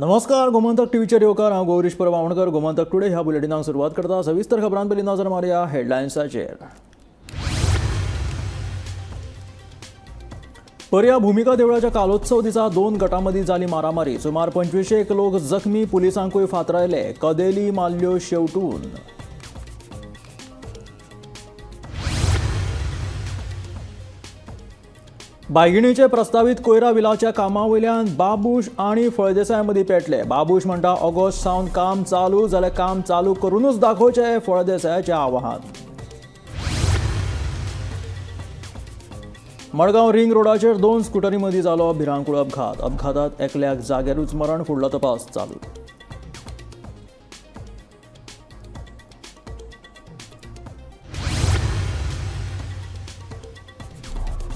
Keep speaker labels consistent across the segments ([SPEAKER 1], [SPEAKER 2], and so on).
[SPEAKER 1] नमस्कार, गोमंतक टीव्हीचेर येवकार. हांव गौरीश परब आमोणकर. गोमंतक टुडे ह्या बुलेटिनाक सुरवात करता. सविस्तर खबरां पयलीं नजर मारया हेडलायन्साचेर. पर्या भूमिका देवळाच्या कालोत्सव दिसा दोन गटां मदीं जाली मारामारी. सुमार 25 लोक जखमी, पुलिसांकूय फातरायले, कदेली मारल्यो शेवटून. बायगिणीचे प्रस्तावीत कोयरा विलाच्या कामा वयल्यान बाबूश आनी फळदेसाय मदीं पेटले. बाबूश म्हणटा ऑगस्ट सावन काम चालू जाल्यार काम चालू करूनच दाखोवचें, फळदेसायाचें आवाहन. मडगांव रिंग रोडाचेर दोन स्कुटरी मदीं जालो भिरांकूळ अपघात. अपघातात एकल्याक जाग्यारूच मरण, फुडलो तपास चालू.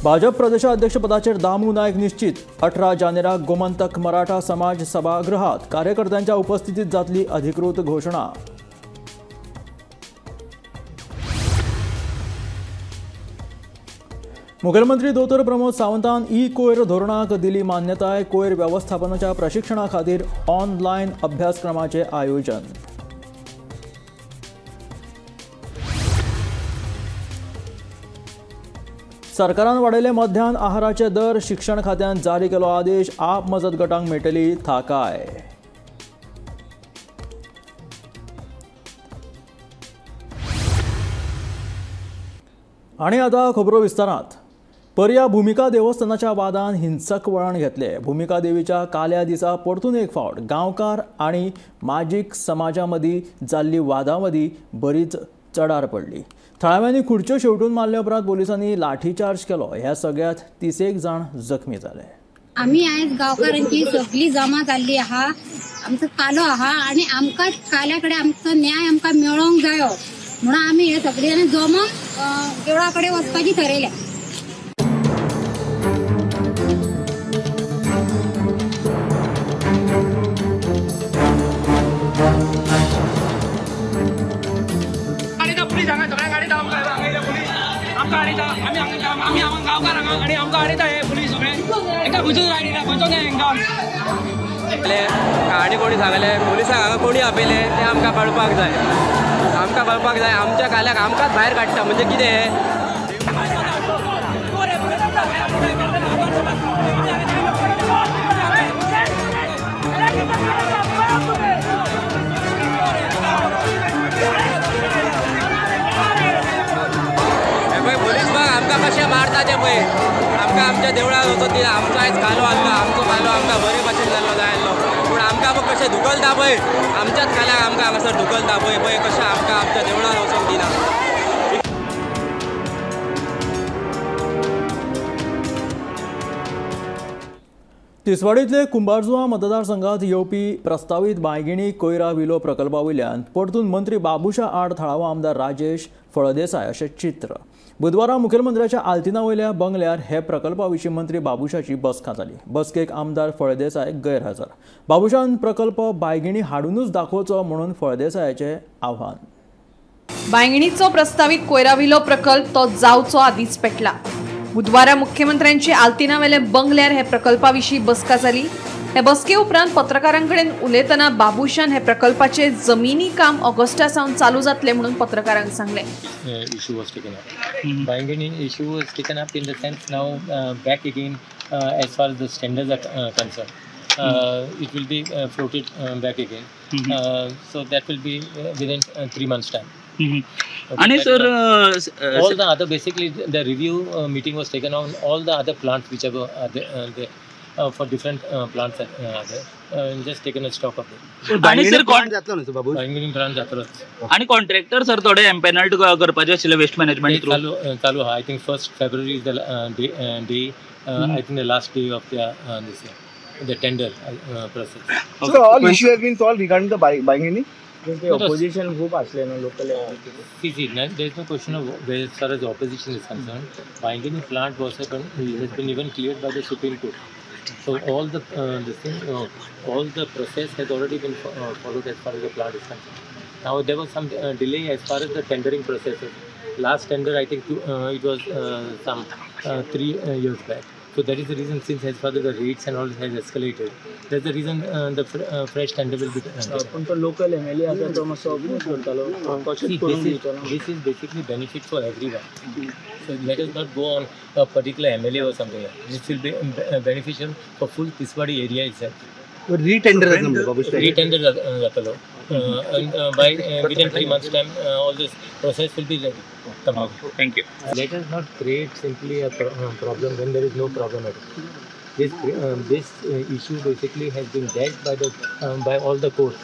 [SPEAKER 1] भाजप प्रदेशाध्यक्षपदाचेर दामू नायक निश्चित. 18 जानेराक गोमंतक मराठा समाज सभागृहात कार्यकर्त्यांच्या उपस्थितीत जातली अधिकृत घोषणा. मुखेलमंत्री दोतोर प्रमोद सावंतान ई कोयर धोरणाक दिली मान्यताय. कोयर वेवस्थापनाच्या प्रशिक्षणा खातीर ऑनलायन अभ्यासक्रमाचे आयोजन. सरकारान वाडयले मध्यान आहाराचे दर. शिक्षण खात्यान जारी केलो आदेश. आप मजत गटांक मेळटली थाकाय. आनी आतां खबरो विस्तारांत. पर्या भूमिका देवस्थानाच्या वादान हिंसक वळण घेतले. भूमिका देवीच्या काल्या दिसा परतून एक फावट गांवकार आनी माजीक समाजा मदीं जाल्ली वादां मदीं बरीच चडार पडली. थळाव्यांनी खुर्च्यो शेवटून मारल्या उपरांत पोलिसांनी लाठीचार्ज केलो. ह्या सगळ्यात 30 जाण जखमी जाले.
[SPEAKER 2] आमी आयज गांवकारांची सगळी जमा जाल्ली आहा. आमचो कालो आहा आनी आमकां काल्या कडेन आमचो न्याय आमकां मेळोंक जायो म्हणून आमी हे सगळे जाण जमोन देवळा कडेन वचपाची ठरयल्या.
[SPEAKER 3] आनी कोणी सांगले पुलिसांक हांगा कोणी आपयले ते आमकां कळपाक जाय. आमकां कळपाक जाय आमच्या काल्याक आमकांच भायर काडटा म्हणजे कितें. पोलीस बघ आमकां कशें मारता ते पळय. आमकां आमच्या देवळाक वचोन दिना. आमचो आयज कालो आसलो, आमचो कालो आमकां बरे भाशेन जाल्लो जाय आसलो, पूण आमकां पळय कशें धुकलता पळय. आमच्याच काल्याक आमकां हांगासर धुकलता पळय पळय कशें आमकां आमच्या देवळाक वचोंक दिना.
[SPEAKER 1] तिसवाडींतले कुंभारजुआ मतदारसंघात येवपी प्रस्तावीत बायगिणी कोयरा विलो प्रकल्पा वयल्यान परतून मंत्री बाबूशा आड थळावो आमदार राजेश फळदेसाय अशें चित्र. बुधवारा मुखेलमंत्र्याच्या आल्तिना वयल्या बंगल्यार हे प्रकल्पा विशीं मंत्री बाबूशाची बसका जाली. बसकेक आमदार फळदेसाय गैरहजर. बाबूशान प्रकल्प बायगिणी हाडूनच दाखोवचो म्हणून फळदेसायाचें आव्हान.
[SPEAKER 4] बायगिणीचो प्रस्तावीत कोयरा विलो प्रकल्प तो जावचो आदींच पेटला. बुधवारा मुख्यमंत्र्यांचे आल्तिना वेले बंगल्यार हे प्रकल्पा विशीं बसका जाली. हे बसके उपरांत पत्रकारां कडेन उलयतना बाबूशान हे प्रकल्पाचे जमिनी काम ऑगस्टा सावन चालू जातले म्हणून पत्रकारांक सांगलें.
[SPEAKER 5] Issue was taken up. Baingini issue was taken up in the sense now back again as far as the standards are concerned. It will be floated back again. So that will be within 3 months time.
[SPEAKER 6] And sir,
[SPEAKER 5] all the other basically the review meeting was taken on all the other plants which are there for different plants there. Just taken a stock of them.
[SPEAKER 6] And sir,
[SPEAKER 5] Baingini plant जातलोच.
[SPEAKER 6] आणि contractor sir थोडे एम्पॅनल्ड करपाचे आशिल्ले waste management through.
[SPEAKER 5] चालू आहा. I think 1 February is the day. I think the last day of the this year, the tender process.
[SPEAKER 7] So all issue has been solved regarding the Baingini.
[SPEAKER 8] The opposition group asle no local.
[SPEAKER 5] See, there is no question of where as far as the opposition is concerned. Baingini plant was has been even cleared by the Supreme Court. So all the all the process has already been followed as far as the plant is concerned. Now there was some delay as far as the tendering process is. Last tender I think it was some 3 years back. So that is the reason, since as far as the rates and all has escalated, that's the reason the fresh tender will be taken.
[SPEAKER 8] पण तो local MLA आसा तो मातसो oppose करतालो.
[SPEAKER 5] See, this is basically benefit for everyone. So let us not go on a particular MLA or something like that. This will be beneficial for full Tiswadi area itself.
[SPEAKER 7] Retender जातलो.
[SPEAKER 5] Retender जातलो. And by within 3 months time, all this process will be ready.
[SPEAKER 6] Okay, thank you.
[SPEAKER 5] Let us not create simply a problem when there is no problem at all. This issue basically has been dealt by the by all the courts.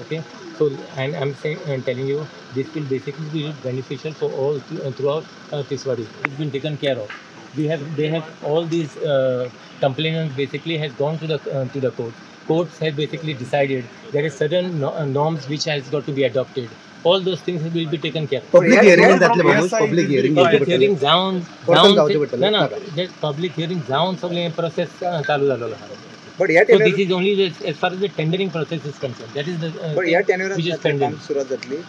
[SPEAKER 5] Okay, so and I'm saying and telling you, this will basically be beneficial for all throughout Tiswadi. It's been taken care of. They have all these complainants basically has gone to the court. Courts have basically decided there is certain norms which has got to be adopted. All those things will be taken care of.
[SPEAKER 7] Public hearing जातले बाबू, public hearing.
[SPEAKER 5] Public hearing जावन ना ना, public hearing जावन सगळें process चालू जाल्लो आसा.
[SPEAKER 7] But ह्या
[SPEAKER 5] So this is only as far as the tendering process is concerned. That is the
[SPEAKER 7] but ह्या टेन्युरात
[SPEAKER 5] which is pending.
[SPEAKER 7] सुरवात जातली.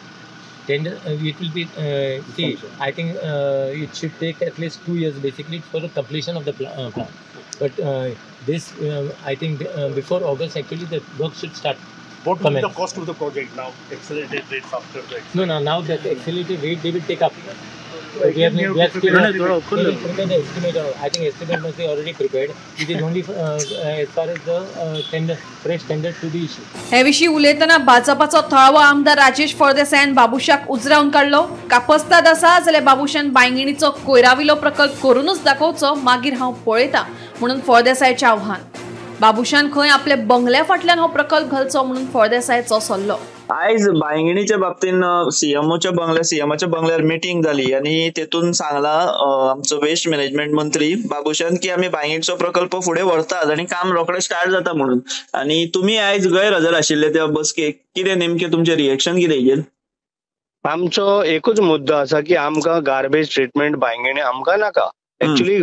[SPEAKER 5] Tender it will be see, I think it should take at least 2 years basically for the completion of the plan. But this I think before August actually the work should start.
[SPEAKER 9] What will be the cost of the project now? Accelerated rates after the
[SPEAKER 5] No, no, now that accelerated rate they will take up. So we have still prepared the estimate. I think estimate must be already prepared. It is only as far as the tender, fresh tender to be issued.
[SPEAKER 4] हे विशीं उलयतना भाजपाचो थळावो आमदार राजेश फळदेसायान बाबुशाक उजरावन काडलो. कापस्ताद आसा जाल्यार बाबुशान बायंगिणीचो कोयराविलो प्रकल्प करूनच दाखोवचो, मागीर हांव पळयता म्हणून फळदेसायाचें आव्हान. बाबुशान खंय आपल्या बंगल्या फाटल्यान हो प्रकल्प घालचो म्हणून फळदेसायाचो सल्लो.
[SPEAKER 10] आयज बायंगिणीच्या बाबतीन सीएमओच्या बंगल्यार सीएमाच्या बंगल्यार मिटींग जाली आनी तेतून सांगला आमचो वेस्ट मॅनेजमेंट मंत्री बाबुशान की आमी बायंगिणीचो प्रकल्प फुडें व्हरतात आनी काम रोखडें स्टार्ट जाता म्हणून. आनी तुमी आयज गैरहजर आशिल्ले त्या बसकेक, कितें नेमकें तुमचें रिएक्शन कितें हेजेर?
[SPEAKER 11] आमचो एकूच मुद्दो आसा की आमकां गार्बेज ट्रिटमेंट बायंगिणी आमकां नाका. एक्चुअली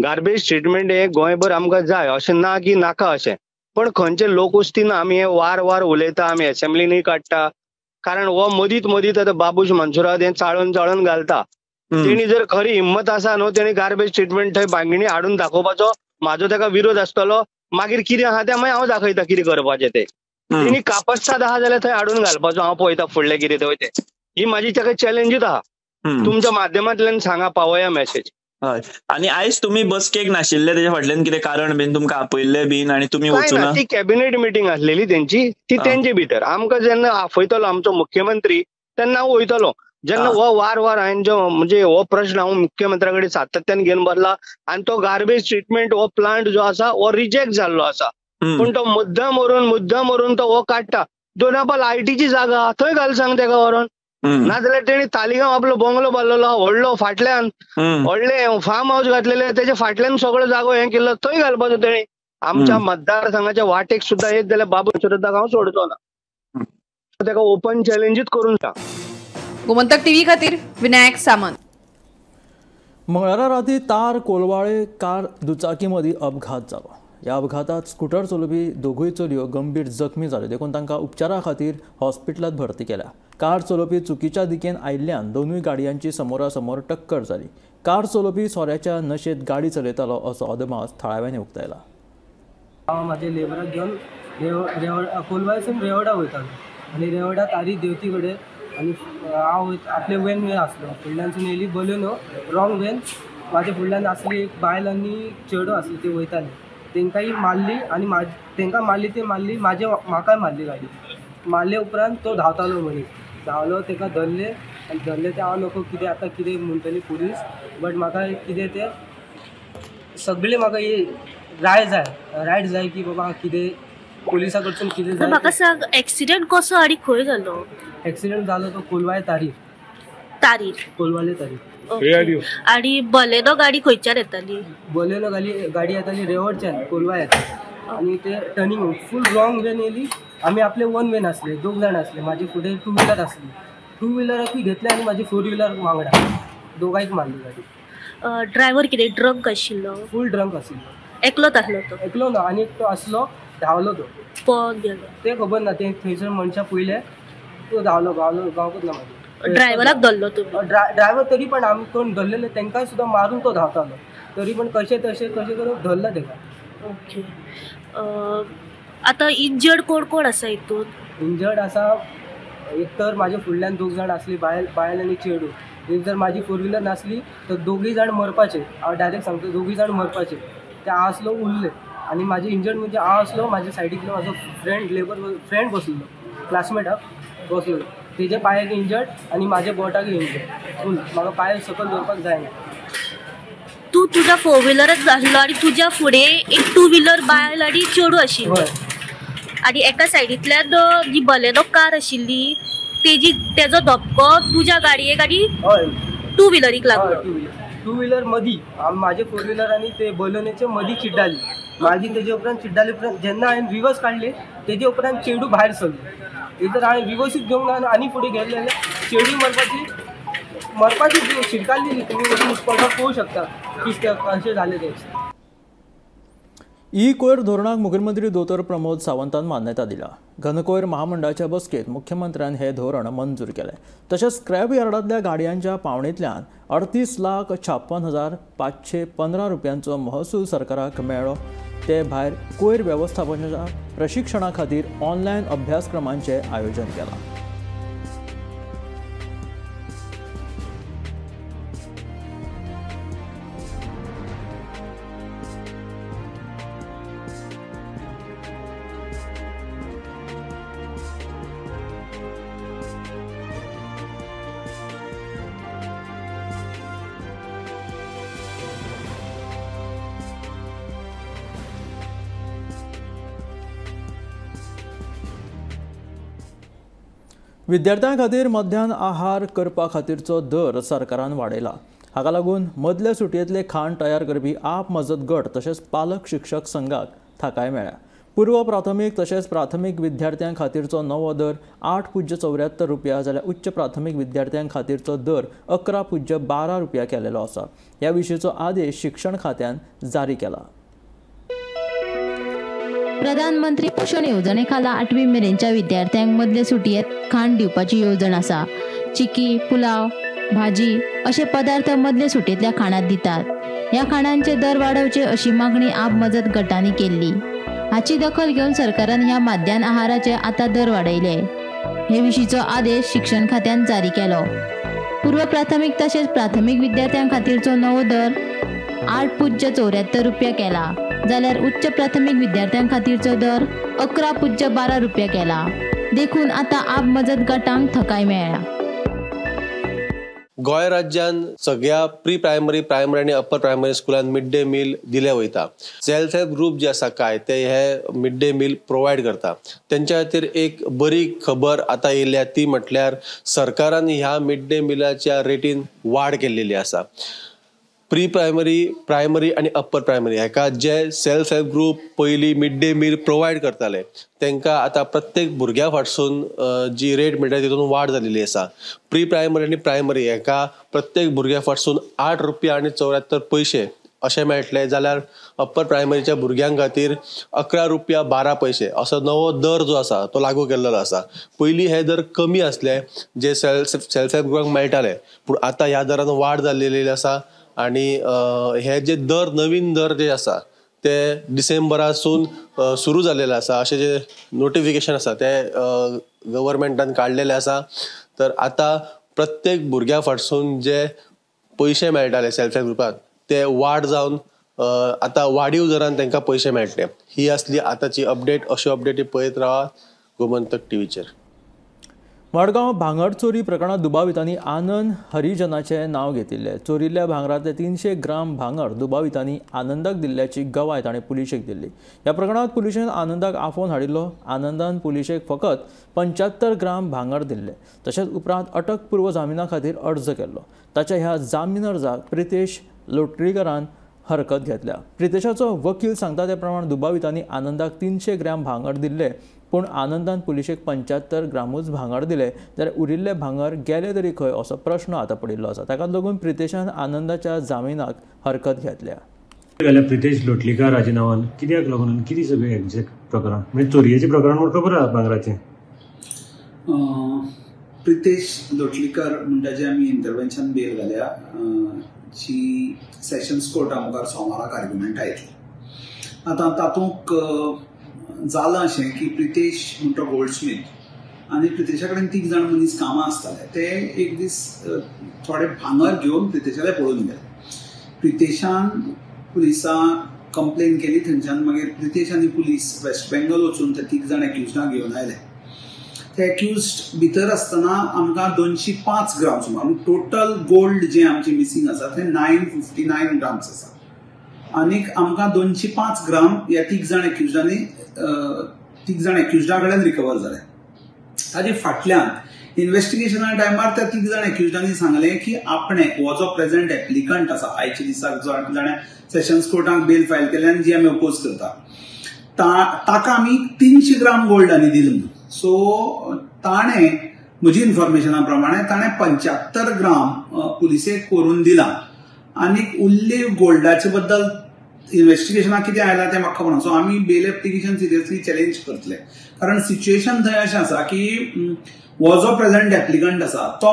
[SPEAKER 11] गार्बेज ट्रिटमेंट हे गोंयभर आमकां जाय अशें ना की नाका अशें, पण खंयचे लोकवस्तीन आमी हे वार वार उलयता, आमी असेंब्लीनूय काडटा, कारण हो मदींत मदींत आतां बाबूश मंजुरात हें चाळून चाळून घालता. तेणी जर खरी हिम्मत आसा न्हू तेणी गार्बेज ट्रिटमेंट थंय बांगिणी हाडून दाखोवपाचो म्हाजो ताका विरोध आसतलो. मागीर कितें आहा तें मागीर हांव दाखयता कितें करपाचें तें. तेणी कापस्ताद आहा जाल्यार थंय हाडून घालपाचो, हांव पळयता फुडलें कितें थंय तें. ही म्हाजी ताका चॅलेंजूच आहा. तुमच्या माध्यमांतल्यान सांगा पावया मॅसेज.
[SPEAKER 10] हय, आनी आयज तुमी बसकेक नाशिल्ले तेच्या फाटल्यान कितें कारण बीन? तुमकां आपयल्ले बीन आनी तुमी वचूना?
[SPEAKER 11] ती कॅबिनेट मिटींग आसलेली तेंची, ती तेंचे भितर. आमकां जेन्ना आपयतलो आमचो मुख्यमंत्री तेन्ना हांव वयतलो. जेन्ना हो वार वार हांवें जो म्हणजे हो प्रश्न हांव मुख्यमंत्र्या कडेन सातत्यान घेवन बसला आनी तो गार्बेज ट्रिटमेंट हो प्लांट जो आसा हो रिजेक्ट जाल्लो आसा, पूण तो मुद्दाम व्हरून तो हो काडटा. दोनापाल आयटीची जागा थंय घाल सांग तेका व्हरून, नाजाल्यार तेणी तालिगांव आपलो बंगलो बांदलेलो व्हडलो, फाटल्यान व्हडले फार्म हाऊस घातलेले, तेच्या फाटल्यान सगळो जागो हें केल्लो, थंय घालपाचो तेणी. आमच्या मतदारसंघाच्या वाटेक सुद्दां येत जाल्यार बाबू सुद्दां हांव सोडचो ना, तेका ओपन चॅलेंजूच करून सांग.
[SPEAKER 4] गोमंतक टीव्ही खातीर विनायक सामंत.
[SPEAKER 1] मंगळारा राती तार कोलवाळे कार दुचाकी मदीं अपघात जालो. ह्या अपघातात स्कुटर चलोवपी दोगूय चलयो गंभीर जखमी जाल्यो, देखून तांकां उपचारा खातीर हॉस्पिटलांत भरती केल्या. कार चलोवपी चुकीच्या दिकेन आयिल्ल्यान दोनूय गाडयांची समोरासमोर टक्कर जाली. कार चलोवपी सोऱ्याच्या नशेंत गाडी चलयतालो असो अदमास थळाव्यांनी उक्तायला.
[SPEAKER 12] हांव म्हाजे लेबराक घेवन कोलवाळसून रेवडा वयतालो आनी रेवडा तारी देवती कडेन आनी हांव आपले वेन वे आसलो, फुडल्यानसून येयली बलेनो रॉंग वेन, म्हाज्या फुडल्यान आसली एक बायल आनी चेडो आसली, ती वयताली, तेंकांय मारली आनी तेंकां मारली, ती मारली म्हाजे म्हाकाय मारली गाडी. मारले उपरांत तो धांवतालो मनीस, धांवलो, तेका धरले आनी धरले ते हांव नको कितें आतां कितें म्हणटली पुलीस, बट म्हाका कितें तें सगळें म्हाका राय जाय, रायट जाय की बाबा कितें पुलिसा कडसून कितें जाय.
[SPEAKER 13] म्हाका सांग, एक्सिडंट कसो आनी खंय जालो?
[SPEAKER 12] एक्सिडंट जालो तो कोलवाळे तारीर.
[SPEAKER 13] तारीर?
[SPEAKER 12] कोलवाळे तारीर.
[SPEAKER 13] आनी बलेनो गाडी खंयच्यान येताली?
[SPEAKER 12] बलेनो गाडी येताली रेवडच्यान कोलवाळ येताली आनी ते टर्निंग फूल रॉंग वेन येयली. आमी आपले वन वेन आसले, दोग जाण आसले, म्हाजे फुडें टू व्हिलर आसली, टू व्हिलराकूय घेतले आनी म्हाजी फोर व्हिलर वांगडा दोगांयक मारली गाडी.
[SPEAKER 13] ड्रायव्हर कितें ड्रंक आशिल्लो?
[SPEAKER 12] फूल ड्रंक आशिल्लो.
[SPEAKER 13] एकलोच आसलो तो?
[SPEAKER 12] एकलो ना, आनी एकटो आसलो, धांवलो तो,
[SPEAKER 13] पळोवन गेलो.
[SPEAKER 12] तें खबर ना, ते थंयसर मनशां पयले, तो धांवलो, गावलो, गावकूच ना मागीर.
[SPEAKER 13] ड्रायव्हराक धरलो तुमी?
[SPEAKER 12] ड्रायव्हर तरी पण आमी कोण धरलेले तांकां सुद्दां मारून तो धांवतालो, तरी पण कशें तशें कशें करून धरला तेका.
[SPEAKER 13] ओके, आतां इंजर्ड कोण कोण आसा हितून?
[SPEAKER 12] इंजर्ड आसा एक तर म्हाज्या फुडल्यान 2 जाण आसली, बायल आनी चेडूं. एक जर म्हाजी 4 व्हिलर नासली तर 2 जाण मरपाचे, हांव डायरेक्ट सांगता 2 जाण मरपाचे. ते हांव आसलो उरले आनी म्हाजे इंजर्ड म्हणजे हांव आसलो, म्हाज्या सायडीकलो म्हाजो फ्रेंड लेबर फ्रेंड बसलेलो, क्लासमेट बसलेलो, तेजे पांयाक इंजर्ड आनी म्हाज्या बोटाक इंजर्ड. फूल म्हाका पांय सकयल दवरपाक जायना.
[SPEAKER 13] तूं तुज्या 4 व्हिलराच आसलो आनी तुज्या फुडें एक 2 व्हिलर बायल आनी चेडूं आशिल्लें आनी एका सायडींतल्यान जी बलेनो कार आशिल्ली तेजी तेजो धपको तुज्या गाडयेक आनी 2 व्हिलरीक लागलो.
[SPEAKER 12] 2 व्हिलर मदीं म्हाजे 4 व्हिलर आनी ते बलेनोचे मदीं चिड्डाली. मागीर तेजे उपरांत चिड्डाले उपरांत जेन्ना हांवें रिवर्स काडली तेजे उपरांत चेडूं भायर सरलें. एक तर हांवें रिवर्सूच घेवंक ना आनी फुडें गेलें जाल्यार चेडूं मरपाची शिरकाल्ली. तुमी वचून स्पॉटार पळोवंक शकता कितें कशें जालें तें.
[SPEAKER 1] ई कोयर धोरणाक मुखेलमंत्री दोतोर प्रमोद सावंतान मान्यता दिल्या. घनकोयर महामंडळाच्या बसकेत मुख्यमंत्र्यान हे धोरण मंजूर केलें. तशेंच स्क्रॅप यार्डांतल्या गाडयांच्या पावणेंतल्यान 38,56,515 रुपयांचो महसूल सरकाराक मेळ्ळो. ते भायर कोयर वेवस्थापनाच्या प्रशिक्षणा खातीर ऑनलायन अभ्यासक्रमांचें आयोजन केलां. विद्यार्थ्यां खातीर मध्यान आहार करपा खातीरचो दर सरकारान वाडयला. हाका लागून मदल्या सुटयेंतले खाण तयार करपी आप मजत गट तशेंच पालक शिक्षक संघाक थाकाय मेळ्ळ्या. पूर्व प्राथमीक तशेंच प्राथमीक विद्यार्थ्यां खातीरचो नवो दर 8.74 रुपया जाल्यार उच्च प्राथमीक विद्यार्थ्यां खातीरचो दर 11.12 रुपया केलेलो आसा. ह्या विशींचो आदेश शिक्षण खात्यान जारी केला.
[SPEAKER 14] प्रधानमंत्री पोशण येवजणे खाला 8वी मेरेनच्या विद्यार्थ्यांक मदले सुटयेंत खाण दिवपाची येवजण आसा. चिकी, पुलाव, भाजी अशे पदार्थ मदले सुटयेंतल्या खाणांत दितात. ह्या खाणांचे दर वाडोवचे अशी मागणी आप मजत गटांनी केल्ली. हाची दखल घेवन सरकारान ह्या माध्यान आहाराचे आतां दर वाडयले. हे विशींचो आदेश शिक्षण खात्यान जारी केलो. पूर्व प्राथमीक तशेंच प्राथमीक विद्यार्थ्यां खातीरचो नवो दर 8.74 रुपया केला जाल्यार उच्च प्राथमीक विद्यार्थ्यां खातीरचो दर 11.12 रुपया केला. देखून आतां आप मजत गटांक थकाय मेळ्ळ्या.
[SPEAKER 15] गोंय राज्यान सगळ्या प्री प्रायमरी, प्रायमरी आनी अप्पर प्रायमरी स्कुलान मिड डे मील दिले वयता. सेल्फ हेल्प ग्रुप जे आसा काय ते हे मिड डे मील प्रोवायड करता. तेंच्या खातीर एक बरी खबर आतां येयल्या ती म्हटल्यार सरकारान ह्या मिड डे मिलाच्या रेटीन वाड केल्लेली आसा. प्री प्रायमरी, प्रायमरी आनी अप्पर प्रायमरी हेका जे सेल्फ हेल्प ग्रुप पयलीं मिड डे मील प्रोवायड करताले तेंकां आतां प्रत्येक भुरग्या फाटसून जी रेट मेळटा तितून वाड जाल्ली आसा. प्री प्रायमरी आनी प्रायमरी हेका प्रत्येक भुरग्या फाटसून 8 रुपया आनी 74 पयशे अशें मेळटले जाल्यार अप्पर प्रायमरीच्या भुरग्यां खातीर 11 रुपया 12 पयशे असो नवो दर जो आसा तो लागू केल्लो आसा. पयलीं हे दर कमी आसले जे सेल्फ हेल्प ग्रुपांक मेळटाले, पूण आतां ह्या दरान वाड जाल्लेली आसा आनी हे जे दर नवीन दर जे आसा ते डिसेंबरासून सुरू जाल्लेले आसा अशें जे नोटिफिकेशन आसा ते गव्हर्मेंटान काडलेले आसा. तर आतां प्रत्येक भुरग्या फाटसून जे पयशे मेळटाले सेल्फ हेल्प ग्रुपाक ते वाड जावन आतां वाडीव दरान तांकां पयशे मेळटले. ही आसली आतांची अपडेट. अश्यो अपडेटी पळयत रावा गोमंतक टीव्हीचेर.
[SPEAKER 1] मडगांव भांगर चोरी प्रकरणात दुबावितांनी आनंद हरिजनाचें नांव घेतिल्लें. चोरिल्ल्या भांगरांतले 300 ग्राम भांगर दुबावितांनी आनंदाक दिल्ल्याची गवाय ताणें पुलिशेक दिल्ली. ह्या प्रकरणांत पुलिशेन आनंदाक आफोवन हाडिल्लो. आनंदान पुलिशेक फकत 75 ग्राम भांगर दिल्लें. तशेंच उपरांत अटकपूर्व जामिना खातीर अर्ज केल्लो. ताच्या ह्या जामीन अर्जाक प्रितेश लोटलीकरान हरकत घेतल्या. प्रितेशाचो वकील सांगता ते प्रमाण दुबावितांनी आनंदाक 300 ग्राम भांगर दिल्ले, पूण आनंदान पुलिशेक 75 ग्रामूच भांगर दिले जाल्यार उरिल्ले भांगर गेले तरी खंय असो प्रश्न आतां पडिल्लो आसा. ताका लागून प्रितेशान आनंदाच्या जामिनाक हरकत घेतल्या.
[SPEAKER 16] प्रितेश लोटलीकर हाच्या नांवान कित्याक लागून कितें सगळें एग्जॅक्ट प्रकरण, म्हणजे चोरयेचें प्रकरण म्हूण खबर आसा भांगराचें?
[SPEAKER 17] प्रितेश लोटलीकर म्हणटा जे आमी इंटरवेन्शन बेल घाल्या जी सेशन्स कोर्टा मुखार सोमाराक आर्ग्युमेंटा येतली. आतां तातूंत जालां अशें की प्रितेश म्हणटा गोल्डस्मीथ आनी प्रितेशा कडेन 3 जाण मनीस कामां आसताले. ते एक दीस थोडे भांगर घेवन प्रितेशाले पळोवन गेले. प्रितेशान पुलिसांक कंप्लेन केली. थंयच्यान मागीर प्रितेश आनी पुलीस वेस्ट बेंगॉल वचून ते 3 जाण एक्युज्डांक घेवन आयले. ते एक्युज्ड भितर आसतना आमकां 205 ग्राम सुमार टोटल गोल्ड जें आमचें मिसींग आसा तें 959 ग्राम्स आसा आनीक आमकां 205 ग्राम ह्या 3 जाण एक्युज्डांनी 3 जाण एक्युज्डा कडेन रिकवर जाले. ताजे फाटल्यान इन्व्हेस्टिगेशना टायमार त्या 3 जाण एक्युज्डांनी सांगलें की आपणे हो जो प्रेझेंट एप्लिकंट आसा आयच्या दिसाक जाणें सेशन्स कोर्टाक बेल फायल केल्या आनी जी आमी अपोज करता ताका आमी 300 ग्राम गोल्ड आनी दिलें म्हणून. सो ताणें म्हजी इन्फॉर्मेशना प्रमाणे ताणें 75 ग्राम पुलिसेक करून दिलां आनी उरले गोल्डाचे बद्दल इन्व्हेस्टिगेशनाक कितें आयलां तें म्हाका खबर ना. सो आमी बेल एप्लिकेशन सिरियसली चॅलेंज करतले कारण सिच्युएशन थंय अशें आसा की हो जो प्रेझेंट एप्लिकंट आसा तो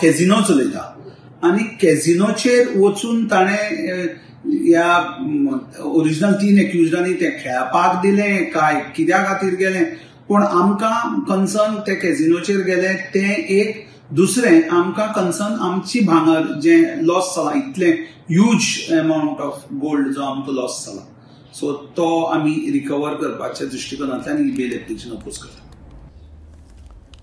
[SPEAKER 17] कॅझिनो चलयता आनी कॅझिनोचेर वचून ताणें ह्या ओरिजिनल 3 एक्युज्डांनी तें खेळपाक दिलें काय कित्या खातीर गेलें, पूण आमकां कन्सर्न ते कॅझिनोचेर गेले तें एक. दुसरें आमकां कन्सर्न आमची भांगर जें लॉस जाला इतलें ह्यूज अमावंट ऑफ गोल्ड जो आमकां लॉस जाला सो तो आमी रिकवर करपाच्या दृश्टिकोनांतल्यान ही बेल एप्लिकेशन अपोज करता.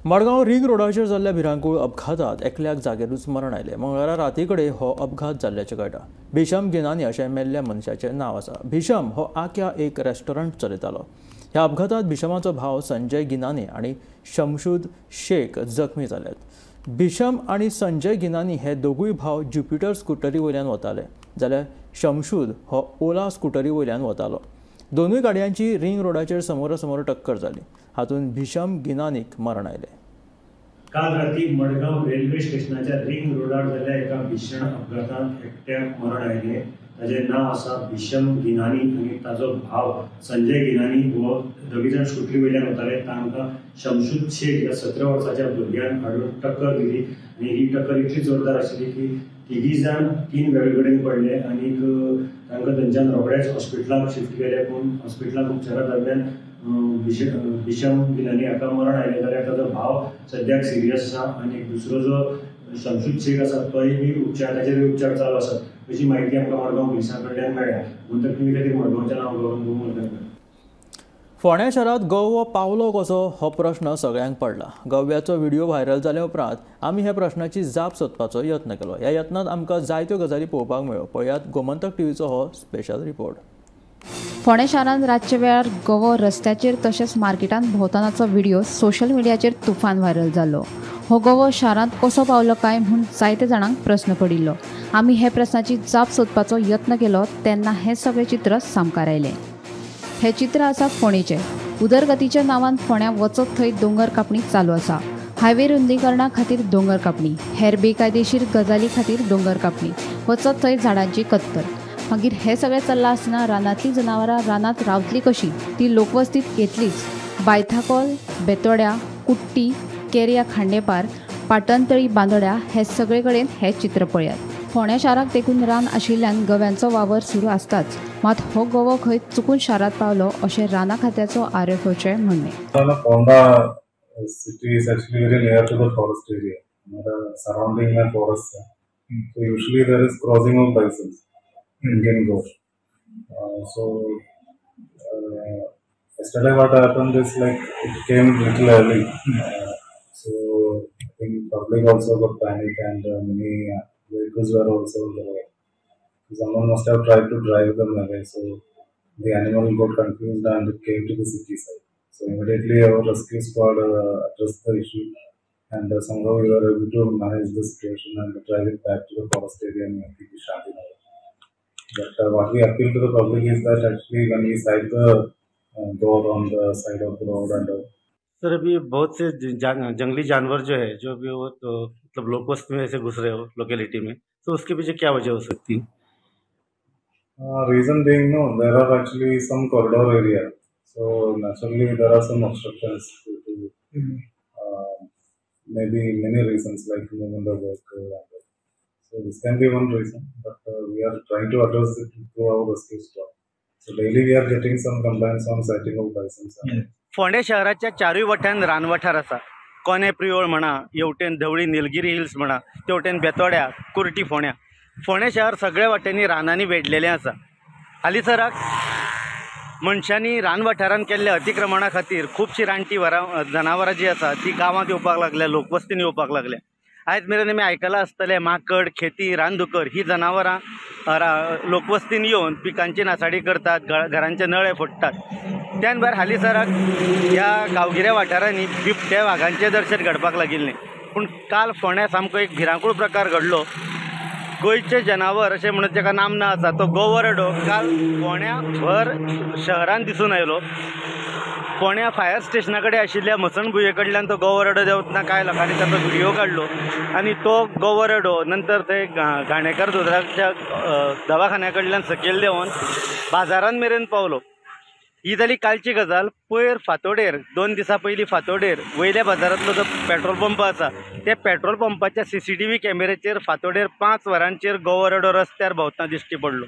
[SPEAKER 1] मडगांव रिंग रोडाचेर जाल्ल्या भिरांकूळ अपघातात एकल्याक जागेरूच मरण आयलें. मंगळारा राती कडेन हो अपघात जाल्ल्याचें कळटा. भीषम गिनानी अशें मेल्ल्या मनशाचें नांव आसा. भीषम हो आक्या एक रेस्टॉरंट चलयतालो. ह्या अपघातात भीषमाचो भाव संजय गिनानी आनी शमशूद शेख जखमी जाल्यात. भीषम आनी संजय गिनानी हे दोगूय भाव ज्युपिटर स्कुटरी वयल्यान वताले जाल्यार शमशूद हो ओला स्कुटरी वयल्यान वतालो. दोनूय गाडयांची रिंग रोडाचेर समोरासमोर टक्कर जाली. हातूंत भीषम गिनानीक मरण आयलें.
[SPEAKER 16] काल राती मडगांव रेल्वे स्टेशनाच्या रिंग रोडार जाल्ल्या एका भीषण अपघातांत एकट्याक मरण आयलें. ताजें नांव आसा भीषम गिनानी आनी ताजो भाव संजय गिनानी हो दोगी जाण स्कुटरी वयल्यान वताले. तांकां शमशूद शेख ह्या 17 वर्साच्या भुरग्यान हाडून टक्कर दिली आनी ही टक्कर इतली जोरदार आशिल्ली की तिगी जाण 3 वेगळे कडेन पडले आनी तांकां थंयच्यान रोखडेच हॉस्पिटलाक शिफ्ट केले. पूण हॉस्पिटलाक उपचारा दरम्यान भीषम गिनानी हाका मरण आयलें जाल्यार ताजो भाव सद्याक सिरियस आसा आनी दुसरो जो शमशूद शेख आसा तोय बी उपचार ताचेर उपचार चालू आसात अशी म्हायती आमकां मडगांव पुलिसां कडल्यान मेळ्ळ्या. म्हणटकच तुमी खातीर मडगांवच्या नांव गौरव.
[SPEAKER 1] फोंड्या शारांत गवो पावलो कसो हो प्रश्न सगळ्यांक पडला. गव्याचो व्हिडिओ व्हायरल जाल्या उपरांत आमी ह्या प्रश्नाची जाप सोदपाचो यत्न केलो. ह्या यत्नांत आमकां जायत्यो गजाली पळोवपाक मेळ्ळ्यो. पळयात गोमंतक टीव्हीचो हो स्पेशल रिपोर्ट.
[SPEAKER 4] फोंडें शारांत रातच्या वेळार गवो रस्त्याचेर तशेंच मार्केटांत भोंवतानाचो व्हिडिओ सोशल मिडियाचेर तुफान व्हायरल जालो. हो गवो शारांत कसो पावलो काय म्हूण जायते जाणांक प्रस्न पडिल्लो. आमी हे प्रस्नाची जाप सोदपाचो यत्न केलो तेन्ना हें सगळें चित्र सामकार आयलें. हें चित्र आसा फोंडेचें. उदरगतीच्या नांवान फोंड्यां वचत थंय दोंगर कापणी चालू आसा. हायवे रुंदीकरणा खातीर दोंगर कापणी, हेर बेकायदेशीर गजाली खातीर दोंगर कापणी, वचत थंय झाडांची कत्तर. मागीर हें सगळें चल्लां आसतना रानांतलीं जनावरां रानांत रावतलीं कशीं? ती लोकवस्तींत येतलीच. बायथाकोल, बेतोड्या, कुट्टी, केरया, खांडेपार, पाटणतळी, बांदोड्या हे सगळे कडेन हें चित्र पळयात. फोंड्या शाराक तेकून रान आशिल्ल्यान गव्यांचो वावर सुरू आसताच. मात हो गवो खंय चुकून शारांत पावलो अशें राना खात्याचो आरएफओचें म्हणणें.
[SPEAKER 18] Ponda city is actually very near to the forest area. हमारा सराउंडिंग में फॉरेस्ट है, so usually there is crossing of bisons, Indian goat. So yesterday what happened is like it came little early. So I think public also got panic and many vehicles were also on the road. Someone must have tried to drive them away. So the animal got confused and it came to the city side. So immediately our rescue squad addressed the issue and somehow we were able to manage the situation and drive it back to the forest area near the Shanti Nagar. But what we appeal to the public is that actually when we sight the goat on the side of the road and
[SPEAKER 19] sir अभी बहुत से जंगली जानवर जो है जो भी वो तो मतलब लोकवस्ती में ऐसे घुस रहे हो लोकेलिटी में, तो उसके पीछे क्या वजह हो सकती है?
[SPEAKER 18] Reason being no, there are actually some corridor area, so naturally there are some obstructions due to Maybe many reasons like movement of vehicle. So this can be one reason, but we are trying to address it through our rescue squad. So daily we are getting some complaints on sighting of bisons.
[SPEAKER 19] फोंडें शहराच्या चारूय वट्यान रानवाठार आसा. कोने प्रियोळ म्हणा, हेवटेन धवळी Nilgiri hills म्हणा, तेवटेन बेतोड्या, कुर्टी, फोंड्या. फोंडें शहर सगळ्या वाटेंनी रानांनी वेढलेलें आसा. हालींसराक मनशांनी रान वाठारांत केल्ल्या अतिक्रमणा खातीर खुबशीं रानटी जनावरां जीं आसा ती गांवांत येवपाक लागल्या, लोकवस्तीन येवपाक लागल्या. आयज मेरेन आमी आयकलां आसतलें, माकड, खेती, रानदुकर ही जनावरां लोकवस्तीन येवन पिकांची नासाडी करतात, घरांचे नळे फोडटात. त्यान भायर हालींसराक ह्या गांवगिऱ्या वाठारांनी बिबट्या वागांचें दर्शन घडपाक लागिल्लें. पूण काल फोंड्या सामको एक भिरांकूळ प्रकार घडलो. गोंयचें जनावर अशें म्हणून जाका नामना आसा तो गोवरडो काल फोंड्या भर शहरांत दिसून आयलो. फोंड्या फायर स्टेशना कडेन आशिल्ल्या मसणभुंये कडल्यान तो गोवरडो देंवतना कांय लोकांनी ताचो व्हिडियो काडलो आनी तो गोवरडो नंतर ते घाणेकर दोतोराच्या दवाखान्या कडल्यान सकयल देंवन बाजारांत मेरेन पावलो. ही जाली कालची गजाल. पयर फांतोडेर, 2 दिसां पयलीं फांतोडेर वयल्या बाजारांतलो जो पेट्रोल पंप आसा त्या पेट्रोल पंपाच्या CCTV कॅमेऱ्याचेर फांतोडेर 5 वरांचेर गोवरडो रस्त्यार भोंवतना दिश्टी पडलो.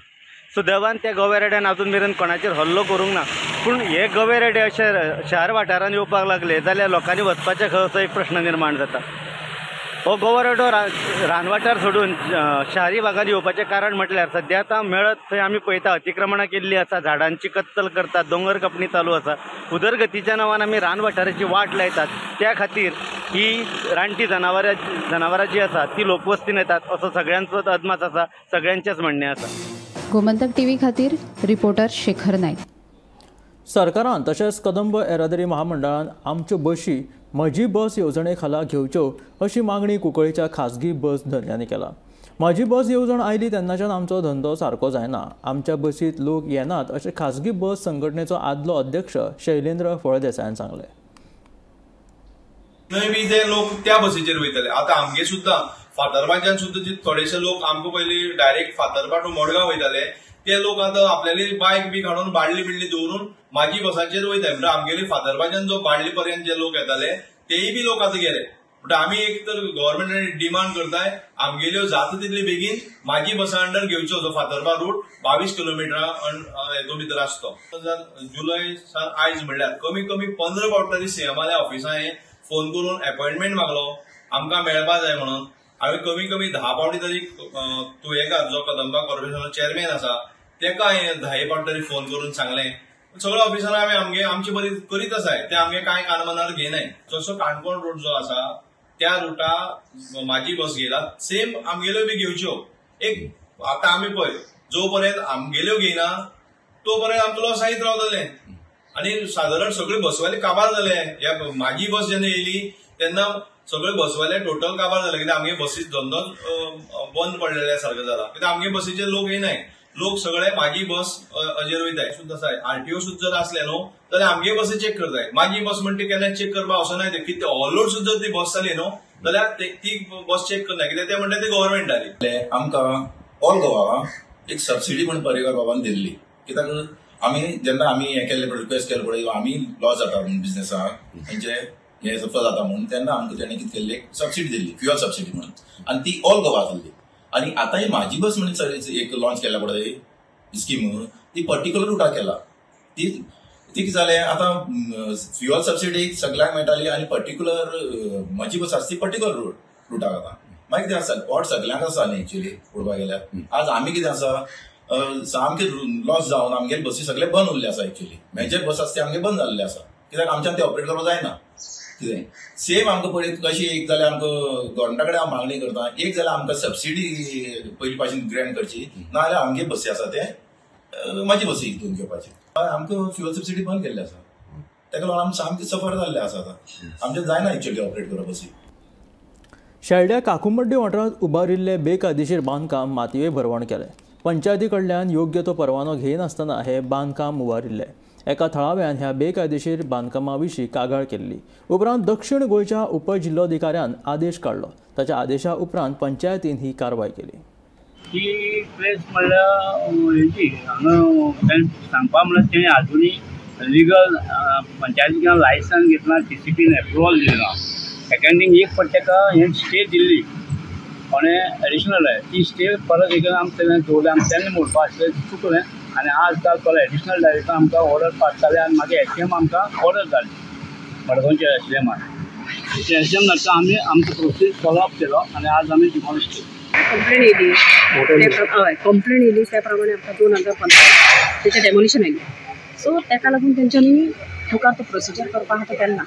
[SPEAKER 19] सुदैवान त्या गवे रेड्यान अजून मेरेन कोणाचेर हल्लो करूंक ना. पूण हे गवे रेडे अशे शार वाठारांत येवपाक लागले जाल्यार लोकांनी वचपाचें खंय असो एक प्रश्न निर्माण जाता. हो गोवरडो रानवाठार सोडून शारी भागांत येवपाचें कारण म्हटल्यार सद्या आतां मेळत थंय आमी पळयता अतिक्रमणां केल्लीं आसा, झाडांची कत्तल करतात, दोंगर कापणी चालू आसा. उदरगतीच्या नांवान आमी रान वाठाराची वाट लायतात. त्या खातीर ही रानटी जनावरां जी आसा ती लोकवस्तीन येतात असो सगळ्यांचोच अदमास आसा, सगळ्यांचेंच म्हणणें आसा.
[SPEAKER 20] गोमंतक टीव्ही खातीर रिपोर्टर शेखर नायक.
[SPEAKER 1] सरकारान तशेंच कदंब येरादारी महामंडळान आमच्यो बशी म्हजी बस येवजणे खाला घेवच्यो अशी मागणी कुंकळीच्या खाजगी बस धनयांनी केला. म्हजी बस येवजण आयली तेन्नाच्यान आमचो धंदो सारको जायना, आमच्या बसींत लोक येनात अशें खाजगी बस संघटनेचो आदलो अध्यक्ष शैलेंद्र फळदेसायान सांगलें.
[SPEAKER 21] थंय बी ते लोक त्या बसीचेर वयतले. आतां आमगे सुद्दां फातरपाच्यान सुद्दां जे थोडेशे लोक आमकां पयलीं डायरेक्ट फातरपा टू मडगांव वयताले ते लोक आतां आपल्याली बायक बी काडून बाडली बिडली दवरून म्हाजी बसाचेर वयताय. म्हणटा आमगेली फातरपाच्यान जो बाडली पर्यंत जे लोक येताले तेय बी लोक आतां गेले. म्हणटा आमी एक तर गव्हर्मेंटान डिमांड करताय आमगेल्यो जाता तितली बेगीन म्हाजी बसा अंडर घेवच्यो. जो फातरपा रूट 22 किलोमिटरां हेतून भितर आसतो. जुलय सान आयज म्हणल्यार कमी कमी 15 फावट तरी सीएमाल्या ऑफिसांत फोन करून अपॉयंटमेंट मागलो आमकां मेळपा जाय म्हणून. हांवें कमी कमी 10 फावटी तरी तुयेंकार जो कदंबा कॉर्पोरेशनाचो चेअरमॅन आसा तेका हांवें 10 फावट तरी फोन करून सांगलें. सगळ्या ऑफिसरांक आमी आमगे आमची बरी करीत आसाय, ते आमगे कांय कानमनार घेयनाय. जसो काणकोण रूट जो आसा त्या रुटा म्हाजी बस घेयला सेम आमगेल्यो बी घेवच्यो. एक आतां आमी पळय जो पर्यंत आमगेल्यो घेयना तो पर्यंत आमचो लॉस जायत रावतले. आनी सादारण सगळे बसवाले काबार जाले. ह्या म्हाजी बस जेन्ना येयली तेन्ना सगळे बसवाले टोटल काबार जाले. कित्याक आमगे बसीच धंदो बंद पडलेल्या सारको जाला. कित्याक आमगे बसीचेर लोक येयनाय, लोक सगळे म्हाजी बस अजेर वयताय. सुद्दां आसा आरटीओ सुद्दां जर आसले न्हू जाल्यार आमगे बसी चॅक करताय. म्हाजी बस म्हणटा केन्ना चॅक करपाक वचनाय ते, कितें ऑल सुद्दां जर ती बस जाली न्हू जाल्यार ती बस चॅक करनाय, कित्याक ते म्हणटा ती गव्हर्मेंट जाली.
[SPEAKER 22] आमकां ऑल गोवा एक सबसिडी म्हण पर्रीकार बाबान दिल्ली. कित्याक आमी जेन्ना आमी हें केल्लें पळय, रिक्वेस्ट केलें पळय आमी लॉस जाता म्हणून बिजनेसाक तेंचे हें सफर जाता म्हणून, तेन्ना आमकां तेणें कितें केल्ली सबसिडी दिल्ली, फ्युअल सबसिडी म्हणून, आनी ती ऑल गोवा आसली. आनी आतां ही म्हाजी बस म्हणून एक लॉन्च केल्या पळय स्कीम, ती पर्टिक्युलर रुटाक केला. ती कितें जालें आतां फ्युअल सबसिडी सगळ्यांक मेळटाली आनी पर्टिक्युलर म्हाजी बस आसा ती पर्टिक्युलर रुटाक. आतां मागीर कितें आसा पोट सगळ्यांक आसा न्ही एक्चुअली पळोवपाक गेल्यार. आज आमी कितें आसा सामके लॉस जावन आमगेले बसी सगळे बंद उरले आसा. एक्चुअली मेजर बस आसा ते आमगे बंद जाल्ले आसा, कित्याक आमच्यान ते ऑपरेट करपाक जायना. कितें सेम आमकां पळय कशी एक जाल्यार आमकां गव्हर्मेंटा कडेन हांव मागणी करता, एक जाल्यार आमकां सबसिडी पयली पासून ग्रँट करची, नाजाल्यार आमगे बसी आसा ते म्हाजी बसी हितून घेवपाची. आमकां फ्युअल सबसिडी बंद केल्ली आसा, ताका लागून आमी सामके सफर जाल्ले आसा. आतां आमच्यान जायना एक्चुअली ऑपरेट करप बसी.
[SPEAKER 1] शेल्ड्या काकुमड्डी वाठारांत उबारिल्ले बेकायदेशीर बांदकाम मातये भरवण केलें. पंचायती कडल्यान योग्य तो परवानो घेयनासतना हे बांदकाम उबारिल्लें. एका थळाव्यान ह्या बेकायदेशीर बांदकामा विशीं कागाळ केल्ली. उपरांत दक्षिण गोंयच्या उपजिल्लोधिकाऱ्यान आदेश काडलो. ताच्या आदेशा उपरांत पंचायतीन ही कारवाय केली.
[SPEAKER 23] ही प्लेस म्हणल्यार हेजी हांगा सांगपा म्हणल्यार तेणें आजुनूय लिगल पंचायतीन लायसन्स घेतला, TCPन एप्रुवल दिलें ना. सेकंड थिंग एक फावट ताका हें स्टे दिल्ली कोणें एडिशनल ती स्टे परत एक आमकां तेणें दवरली आमी तेन्ना मोडपा आसलें चुकलें आनी आज काल परत एडिशनल डायरेक्टर आमकां ऑर्डर पास जाले आनी मागीर एस एम आमकां ऑर्डर जाली मडगांवचे एस डी एमान एस डी एम धाडटा आमी आमचो प्रोसीस फॉलो अप केलो आनी आज आमी डिमॉलिश केली.
[SPEAKER 2] कंप्लेन येयली, हय कंप्लेन येयली त्या प्रमाणे आमकां 2015 तेचें डेमोलिशन आयलें. सो तेका लागून तेंच्यांनी मुखार तो प्रोसिजर करपा आहा तो केन्ना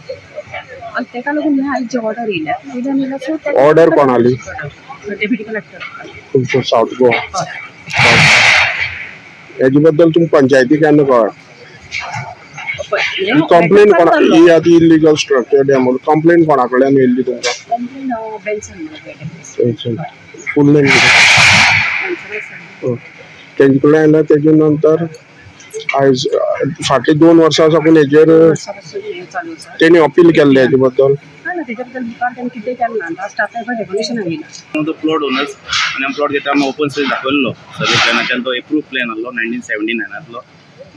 [SPEAKER 2] आनी तेका लागून हे आयज जे ऑर्डर येयल्या वयल्यान येयल्या. सो
[SPEAKER 3] ऑर्डर कोणाली?
[SPEAKER 2] डेप्युटी कलेक्टर
[SPEAKER 3] तुमचो सावथ गोवा. हेजे बद्दल तुमकां पंचायती केन्ना कळ्ळा? कंप्लेन कोणा ही आतां इलिगल स्ट्रक्चर डेमोल कंप्लेन कोणा कडल्यान येयल्ली तुमकां?
[SPEAKER 2] कंप्लेन बेन्सन
[SPEAKER 3] फूल नेम कितें तेंचे कडल्यान आयला. तेजे नंतर आयज फाटली 2 वर्सां साकून हेजेर तेणी अपील केल्लें हेजे बद्दल.
[SPEAKER 6] प्लॉट ओनर्स आनी आमी प्लॉट घेता आमी ओपन स्पेस दाखयल्लो सर्वे प्लॅनाच्यान तो एप्रूव प्लॅन आहलो 1979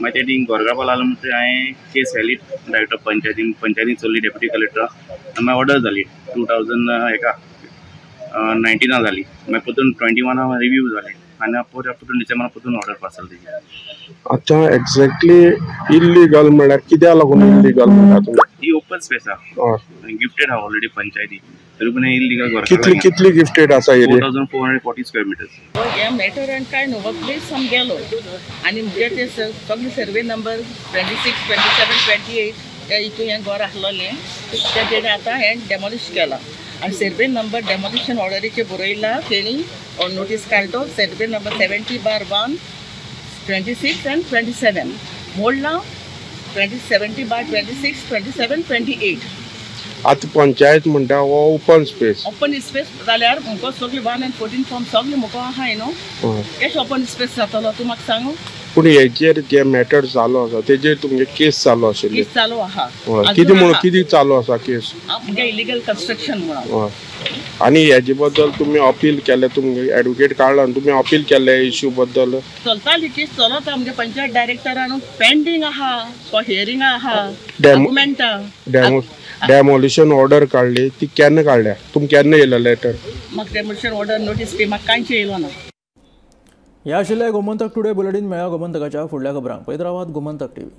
[SPEAKER 6] मागीर ते थिंग गोरगांव आलो म्हणटकीर हांवें केस व्हेली डायरेक्टर पंचायतीन, पंचायतीन चल्ली डेप्युटी कलेक्टर आनी मागीर ऑर्डर जाली 2019 जाली. मागीर परतून 21 रिव्यू जाले आनी परतून डिसेंबरान परतून ऑर्डर पास जाली तेजी.
[SPEAKER 3] आतां एक्झॅक्टली इल्लीगल म्हळ्यार कित्याक लागून इल्लीगल म्हणटा तुमी?
[SPEAKER 6] ही ओपन स्पेस आहा, गिफ्टेड आहा ऑलरेडी पंचायती, तरी पूण इल्लीगल.
[SPEAKER 3] कितली कितली गिफ्टेड आसा एरिया?
[SPEAKER 6] 4440 square metres.
[SPEAKER 8] हे मॅटरान काय न्हू, हो प्लेस आमी गेलो आनी मुगे ते सगळे सर्वे नंबर 26, 27, 28 त्या हितून हें घर आसलोलें तें तेणें आतां हें डेमोलिश केलां आनी सर्वे नंबर डेमोलिशन ऑर्डरीचेर बरयलां तेणी नोटीस काडलो सर्वे नंबर 70/1, 26 आनी 27 मोडलां 70/26, 27, 28.
[SPEAKER 3] आतां पंचायत म्हणटा हो ओपन स्पेस.
[SPEAKER 8] ओपन स्पेस जाल्यार मुको सगळे 1 आनी 14 फॉर्म सगळे मुको आहाय न्हू, केशें ओपन स्पेस जातलो तूं म्हाका सांगू?
[SPEAKER 3] पूण हेजेर जे मॅटर चालू आसा तेजेर तुमगे केस चालू आशिल्ली?
[SPEAKER 8] केस चालू आहा.
[SPEAKER 3] कितें म्हणून कितें चालू आसा केस?
[SPEAKER 8] मुगे इलिगल कन्स्ट्रक्शन म्हणून.
[SPEAKER 3] आनी हेजे बद्दल तुमी अपील केलें, तुमगे एडवोकेट काडला आनी तुमी अपील केल्ले इश्यू बद्दल?
[SPEAKER 8] चलताली केस चलता आमगे पंचायत डायरेक्टरान पेंडींग आहा, तो हियरींग आहा, डॉक्युमेंटा.
[SPEAKER 3] डेमोलिशन ऑर्डर काडली ती केन्ना काडल्या? तुमकां केन्ना येयला लेटर?
[SPEAKER 8] म्हाका डेमोलिशन ऑर्डर नोटीस बी म्हाका कांयच येयलो ना.
[SPEAKER 1] ह्या आशिल्लें गोमंतक टुडे बुलेटीन. मेळ्या गोमंतकाच्या फुडल्या खबरांक पळयत रावात गोमंतक टीव्ही.